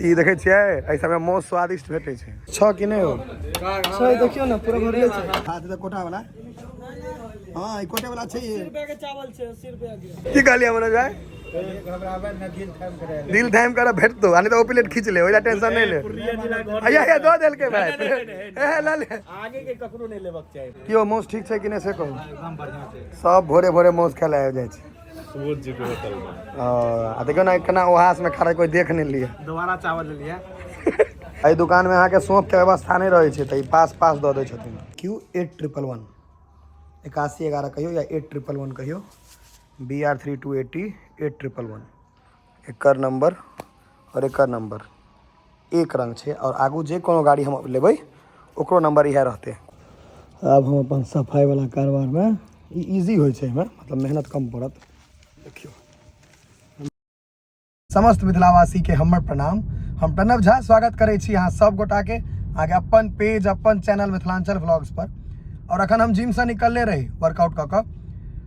ई देखै छियै, एहि सबमे मासु स्वादिष्ट भेटै छै। छौ कि नहि हो? छै, देखियौ ने, पूरा भरले छै। हाथ तऽ कोटा वाला। हँ, ई कोटे वाला छै। रुपया के चावल छै, 80 रुपया के। की कहलियै मनोज भाई? दिल थामि कर भेटतो आ नहि तऽ ओ प्लेट खींच ले, ओहि टेंशन नहि ले। हैया हैया दऽ देलकै भाई, हे लऽ ले। आगे के ककरो नहि लेबक चाही। कियो मासु ठीक छै कि नहि से कहू। एकदम बढ़िया छै। सब भोरे भोरे मासु खाय लए आबि जाइ छै। सुबोध जी के होटल में। आ देखियौ ने केना ओहास में खड़ा, कोई देख नहि लिअ। दोबारा चावल लेलियै। एहि दुकान में अहाँके सौंफ के व्यवस्था नहि रहै छै तऽ ई पास पास दऽ दै छथिन। क्यू 8111, 8111 कहियौ या 8111 कहियौ, BR 32 80 8111। एकर नंबर आओर एकर नंबर एक रंग छै आओर आगू जे कोनो गाड़ी हम लेबै ओकरो नंबर इएह रहतै। आब हम अपन सफाइवला कारोबारमे ई इजी होइ छै, एहिमे मतलब मेहनत कम पड़त। देखियौ, समस्त मिथिलावासीके हमर प्रणाम। हम प्रणव झा स्वागत करै छी अहाँ सब गोटाके अहाँके अपन पेज, अपन चैनल मिथिलांचल व्लॉग्स पर। आओर अखन हम जिमसँ निकलले रही वर्कआउट कऽ कऽ,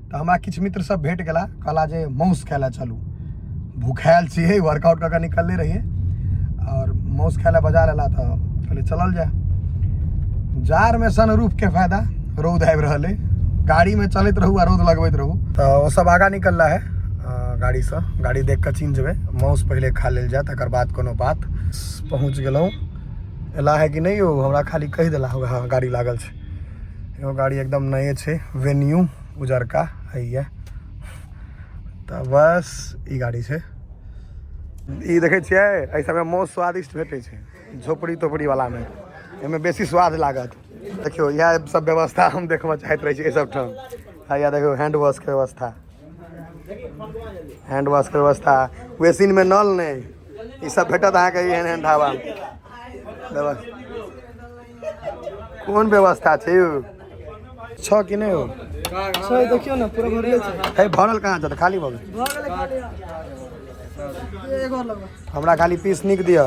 तऽ हमरा किछु मित्र सब भेट गेला, कहला जे मासु खाय लए चलू। भूखायल छियै, वर्कआउट कऽ कऽ निकलले रहियै आओर मासु खाय लए बजा लेला, तऽ कहलियै चलल जाय। जाड़मे सनरूफके फायदा, रौद आबि रहल अइ, गाड़ीमे चलैत रहू आ रौद लगबैत रहू। तऽ ओ सब आगाँ निकलला है गाड़ीसँ, गाड़ी देख कऽ चिन्ह जेबै। मासु पहिले खा लेल जाय, तकर बाद कोनो बात। पहुँच गेलहुँ। एला है कि नहि यौ? हमरा खाली कहि देला। हँ, गाड़ी लागल छै। एगो गाड़ी एकदम नये छै, वेन्यू उजरका हैया। तऽ बस ई गाड़ी छै। ई देखै छियै, एहि सबमे मासु स्वादिष्ट भेटै छै। झोपड़ी तोपड़ी वालामे एहिमे बेसी स्वाद लागत। देखियौ, इएह सब व्यवस्था हम देखबऽ चाहैत रहै छी एहि सब ठाम। हैया देखियौ, हैंड वॉशके व्यवस्था, हैंड वॉशके व्यवस्था, बेसिनमे नल नहि, ई सब भेटत अहाँके एहन एहन ढाबामे। कोन व्यवस्था छै यौ? छौ कि नहि हो? छै, देखियौ ने, पूरा भरले छै। हे, भरल कहाँ छै? तऽ खाली भऽ गेल। भऽ गेलै खाली, एगो और लगबा। हमरा खाली पीस नीक दिअ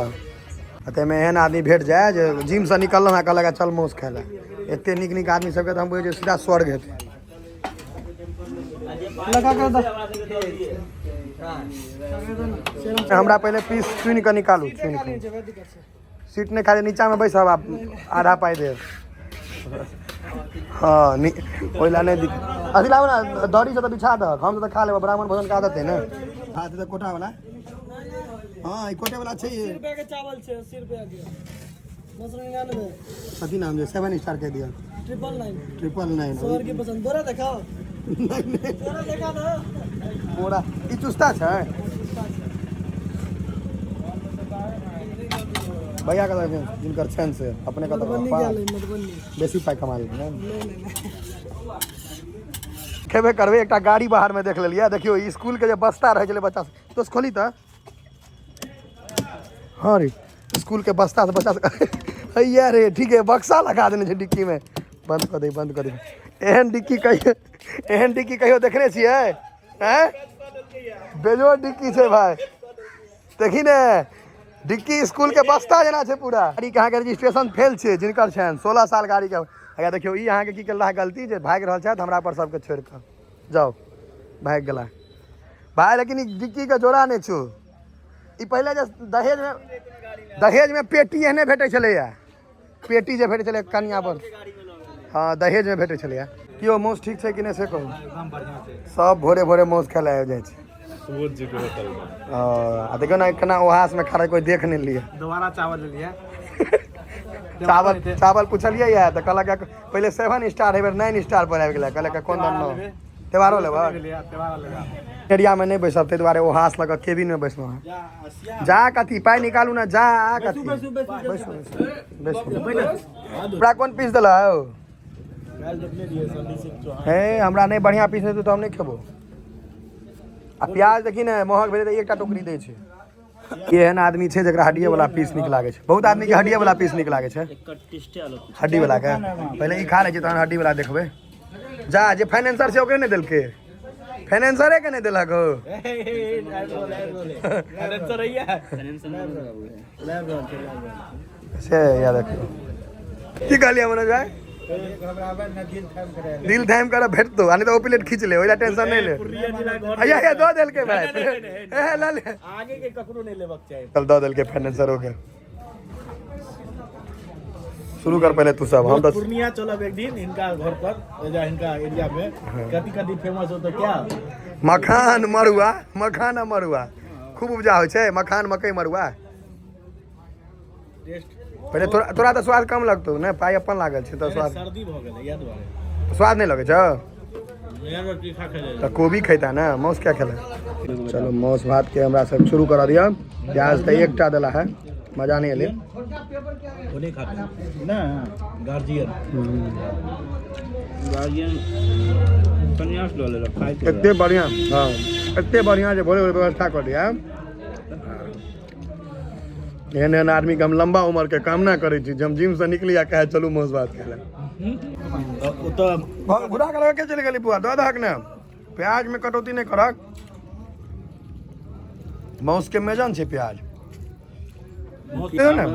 आ ताहिमे एहन आदमी भेट जाय जे जिमसँ निकललहुँ हँ, कहलक चल मासु खाय लए। एते नीक नीक आदमी सबके तऽ हम बुझै छियै सीधा स्वर्ग हेतै। लगा के दऽ। हमरा पहिले पीस चुनि कऽ निकालू, चुनि कऽ। छै, दिक्कत छै। सीट नहि खाली, नीचाँमे बैसब आ आधा पाइ देब। हँ, ओहि लए नहि दिक्कत। अथी लाबू ने, दौरी से तऽ बिछा दहक, हम तऽ खा लेब। ब्राह्मण भोजन के आदत है ने। हाथ तऽ कोटा वाला। हँ, ई कोटे वाला छै। 80 रुपया के चावल छै, 80 रुपया के, 999। कथी नाम छै? सेवन स्टार के दिअ। 999। 999। शहर की पसंद। बोरा देखाओ। नहि नहि। बोरा देखा दो। बोरा ई चुस्ता छै। भैया कतऽ छथिन जिनकर छनि से अपने कतऽ? मधुबनी गेल है, मधुबनी। बेसी पाइ कमा लेलखिन ने। नहीं नहीं नहीं। खेबे करबै। एकटा गाड़ी बाहरमे देख लेलियै। देखियौ, ई स्कूलके जे बस्ता रहै छलै बच्चा सब, दोस्त खोली तऽ। हँ रे, स्कूलके बस्ता से बच्चा सब हैया रे। ठीक है, बक्सा लगा देने छै डिक्कीमे। बंद कऽ दे, बंद कऽ दे। एहन डिक्की कहियो, एहन डिक्की कहियो देखने छियै? आँय, बेजोड़ डिक्की छै भाय। देखी ने, डिक्की स्कूल के बस्ता जेना छै पूरा। गाड़ी के अहाँके रजिस्ट्रेशन फेल छै, जिनकर छनि 16 साल गाड़ी के। हैया देखियौ, ई अहाँके की केलक गलती जे भागि रहल छथि हमरा पर सबके छोड़ि कऽ। जाउ, भागि गेला भाय। लेकिन ई डिक्की के जोड़ा नहि छौ। ई पहिले जे दहेजमे पेटी एहने भेटै छलैया, पेटी जे भेटै छलै कनिया पर। हँ, दहेजमे भेटै छलैया। कियो मासु ठीक छै कि नहि से कहू। एकदम बढ़िया छै। सब भोरे भोरे मासु खाय लए आबि जाइ छै। सुबोध जी के होटल में। आ देखियौ ने केना ओहासमे खड़ा, कोई देख नहि लिअ। दोबारा चावल लेलियै। चावल, चावल पुछलियै यऽ तऽ कहलक पहिले सेवन स्टार, एहि बेर 9 स्टार पर आबि गेलै। कहलक कोन दन नौ त्योहारो लेबै। त्योहारो लेबै। एरियामे नहि बैसब, ताहि दुआरे ओ हास लऽ कऽ केबिनमे बैसलहुँ हँ। जा कथी, पाइ निकालू ने। जा कथी, बैसू बैसू बैसू। हमरा कोन पीस देलह हौ? हे, हमरा नहि बढ़िआँ पीस नहि देतौ तऽ हम नहि खेबो। आ प्याज देखी ने, महग भेलै तऽ एकटा टोकरी दै छै। एहन आदमी छै जकरा हड्डिए वाला पीस नीक लागै छै। बहुत आदमी के हड्डिए वाला पीस नीक लागै छै। हड्डी वाला के पहिले ई खा लै छै, तहन हड्डी वाला देखबै। जा, जे फाइनेंसर छै ओकरे नहि देलकै, फाइनेंसरे के नहि देलक हो। से या देखियौ, की कहलियै मनोज भाई? दिल थामि कर भेटतो, आ नहि तऽ ओ प्लेट खींच ले, ओहि लए टेंशन नहि ले। अయ్या अయ్या दऽ देलकै भाई, ए लऽ ले। आगे के ककरो नहीं लेबक चाही। चल दऽ देलकै फाइनेंसर के। शुरू कर पहले तू सब, हम तऽ पूर्णिया चलब एक दिन हिनका घर पर, एजा हिनका एरिया में कथी कथी फेमस होता क्या? मखान मड़ुआ, मखान आ मड़ुआ खूब उपजा होइ छै, मखान मकई मड़ुआ। टेस्ट पहिले तोरा तोरा तऽ स्वाद कम लगतौ ने, पाइ अपन लागल छै तऽ स्वाद। सर्दी भऽ गेलै इएह दुआरे। स्वाद नहि लगै छौ? मेरा तीखा खेले। तऽ कोबी खैता ने, माउस क्या खेला? चलो माउस भात के हमरा सब शुरू करा दिअ। प्याज तऽ एकटा देला है, मजा नहि एलै। वो नहीं खाते ना गार्जियन। गार्जियन संन्यास लऽ लेलक खाइ। एते बढ़िआँ, हँ एते बढ़िआँ जे भोरे भोरे व्यवस्था कऽ दिया। एहन एहन आदमीके हम लम्बा उम्रके कामना करै छी जे हम जिमसँ निकली आ कहै चलू माउस भात खाय लए। ओतऽ घुरा कऽ लऽ के चलि गेली बुआ, दऽ दहक ने, प्याजमे कटौती नहि करक। माउसके मेजन छै प्याज, ने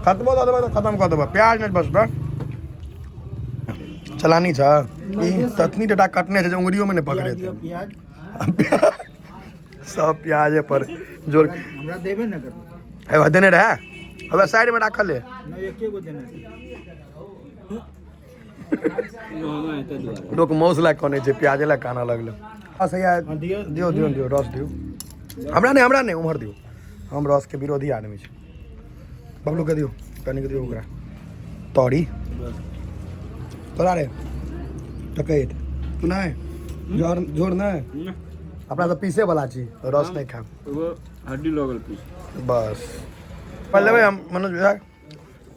खतबो दऽ देबै तऽ खतम कऽ देबै, प्याज नहि बचतै। चलानी छ ई ततनी टटा कटने छै जे उंगरियोमे नहि पकड़ेतै। प्याज सब प्याजे पर जोर। हमरा देबे न करू। हे देने रहै, हवे साइडमे राखल है। नहि, एके गो देने। लोक माउस लए कनै छै, प्याजे लए कानऽ लगलै। बस हैया। दियौ। दियौ दियौ दियौ, रस दियौ। हमरा नहि, हमरा नहि, उम्हर दियौ, हम रसके विरोधी आदमी छी। बबलूके दियौ, कनिक दियौ ओकरा। तरी तोरा रे डकैत तू नहि जोर जोर नहि, अपना तऽ पीसे वाला छी, रस नहि खायब। एगो हड्डी लगल पीस। बस पर लेबै हम। मनोज भैया,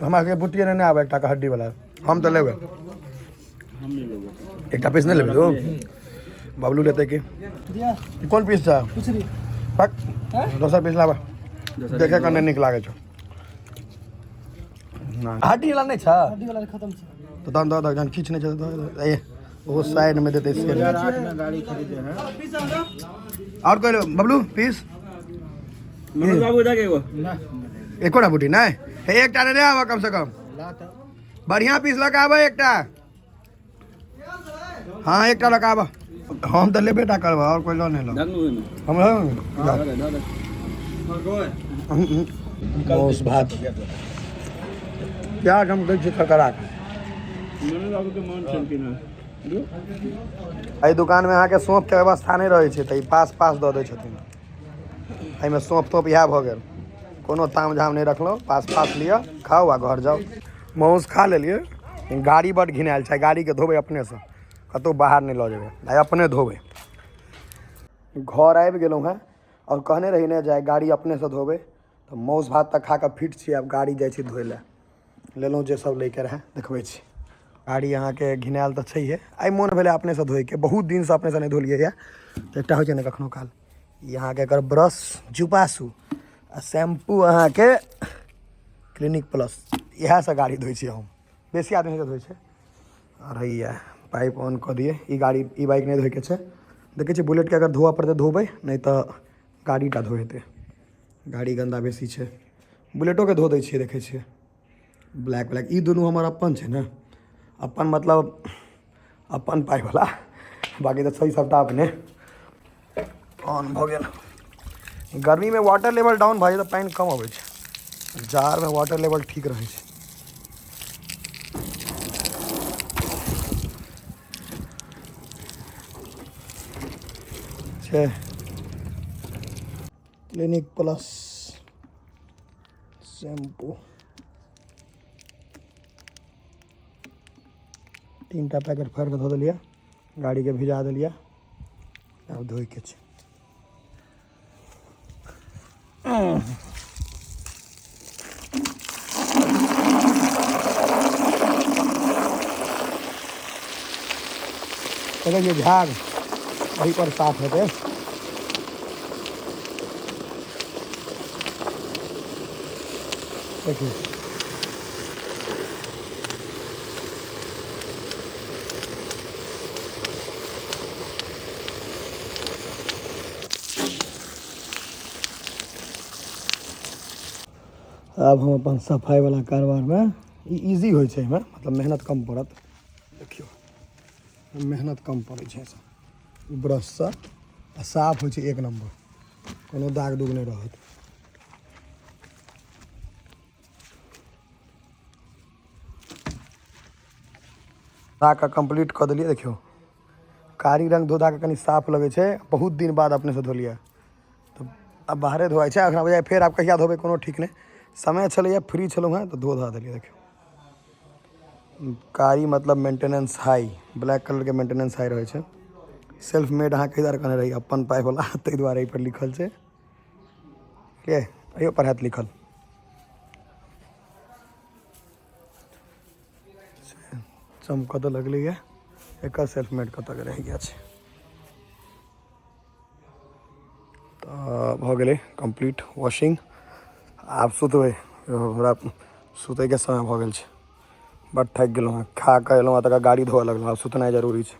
हमरा सबके बुटिए नहि आबै एकटा हड्डी वाला, हम तऽ लेबै। हम नहि लेबै। एकटा पीस नहि लेबै तू? बबलू लेतै की? दिया। ई कोन पीस छै? पुछरी। पक दोसर पीस लाबऽ, देखे कऽ नहि नीक लागै छौ। हड्डी वाला नहि छै? हड्डी वाला खत्म छै। तऽ तहन दऽ दऽ, जहन किछु नहि छै तऽ दऽ दऽ। ए ओहो साइडमे देतै से नहि। 2008 में गाड़ी खरीदे हैं। पीस आगा। आओर कोइ लेबै? बबलू पीस। मनोज बाबू दे एगो। ना। एकोटा बुटी नहि? हे एकटा ने आबऽ, कमसँ कम ला तऽ। बढ़िआँ पीस लऽ कऽ आबऽ एकटा। हँ एकटा लऽ कऽ आबऽ, हम तऽ लेबे टा करबै, आओर कोइ लऽ नहि लऽ। दग ओहिमे। हम दऽ दे, दऽ दे। माउस भात प्याज हम दै छियै खरखरा कऽ। मनोज बाबू के मन छलखिन हँ। एहि दुकानमे अहाँके सौंफके व्यवस्था नहि रहै छै तऽ ई पास पास दऽ दै छथिन। एहिमे सौंफ तोप इएह भऽ गेल, कोनो ताम झाम नहि रखलहुँ। पास पास लिअ, खाउ आ घर जाउ। माउस खा लेलियै, लेकिन गाड़ी बड्ड घिनायल छै। गाड़ीके धोबै अपनेसँ, कतहु बाहर नहि लऽ जेबै, आइ अपने धोबै। घर आबि गेलहुँ हेँ आओर कहने रही ने जे आइ गाड़ी अपनेसँ धोबै, तऽ माउस भात तऽ खा कऽ फिट छी, आब गाड़ी जाइ छी धोइ लए। लेलहुँ जे सब लैके रहए, देखबै छी। गाड़ी अहाँके घिनायल तऽ छैहे, आइ मोन भेलै अपनेसँ धोइके, बहुत दिनसँ अपनेसँ नहि धोलियै यऽ। तऽ एकटा होइ छै ने कखनो काल, ई अहाँके एकर ब्रश जुपासू आ शैम्पू अहाँके क्लिनिक प्लस, इएहसँ गाड़ी धोइ छी हम, बेसी आदमीसँ धोइ छै। आओर हैया पाइप ऑन कऽ दियै। ई गाड़ी ई बाइक नहि धोइके छै, देखै छियै बुलेटके अगर धोअ पड़तै धोबै, नहि तऽ गाड़ी टा धोएतै। गाड़ी गन्दा बेसी छै, बुलेटोके धो दै छियै। देखै छियै ब्लैक ब्लैक ई दुनू हमर अपन छै ने, अपन मतलब अपन पाइवला, बाँकी तऽ छै सबटा अपने। ऑन भऽ गेल। गर्मीमे वाटर लेवल डाउन भऽ जाइ तऽ पानि कम अबै छै, जाड़मे वाटर लेवल ठीक रहै छै। छै क्लिनिक प्लस शैम्पू, 3टा पैकेट फाड़ि कऽ धऽ देलियै, गाड़ीके भिजा देलियै, आब धोइके छै। देखै छियै झाग एहि पर साफ हेतै। देखियौ आब हम अपन सफाइवला कारोबारमे ई इजी होइ छै, एहिमे मतलब मेहनत कम पड़त। मेहनत कम पड़ै छै एहिसँ ब्रशसँ आ साफ होइ छै एक नम्बर, कोनो दाग दुग नहि रहत। धो कऽ कम्प्लीट कऽ देलियै। देखियौ, कारी रङ्ग धो धा कऽ कनि साफ लगै छै। बहुत दिन बाद अपनेसँ धोलियै तऽ आब बाहरे धोआइ छै एखन बुझाइ। फेर आब कहिया धोबै, कोनो ठीक नहि। समय छलैए, फ्री छलहुँ हेँ, तऽ धो धा देलियै। देखियौ, कारी मतलब मेंटेनेंस हाई, ब्लैक कलरके मेंटेनेंस हाई रहै छै। सेल्फ मेड अहाँ कहि दुआरे कहने रही, अपन पाइवला, ताहि दुआरे एहिपर लिखल छै। बुझलियै? एहिओ पर हैत लिखल। चमकऽ तऽ लगलैए। एकर सेल्फ मेड कतऽ गेलै? हैया छै। तऽ भऽ गेलै कम्प्लीट वॉशिंग। आब सुतबै, हमरा सुतैके समय भऽ गेल छै। बड थाकि गेलहुँ हँ, खा कऽ एलहुँ हँ, तकर गाड़ी धोअ लगलहुँ। आब सुतनाइ जरूरी छै।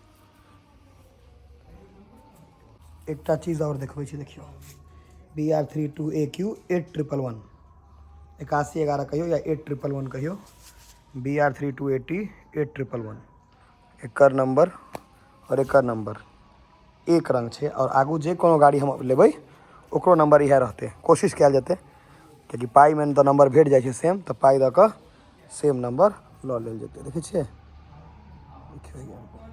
एकटा चीज आओर देखबै छी। देखियौ, BR 32 AQ 8111, 8111 कहियौ या 8111 कहियौ, BR 32 AT 8111। एकर नम्बर आओर एकर नम्बर एक रंग छै आओर आगू जे कोनो गाड़ी हम लेबै, ओकरो नम्बर इएह रहतै, कोशिश कयल जेतै। कियाकि पाइमे तऽ नम्बर भेट जाइ छै सेम, तऽ पाइ दऽ कऽ सेम नम्बर लऽ लेल जेतै। देखै छियै? देखियौ।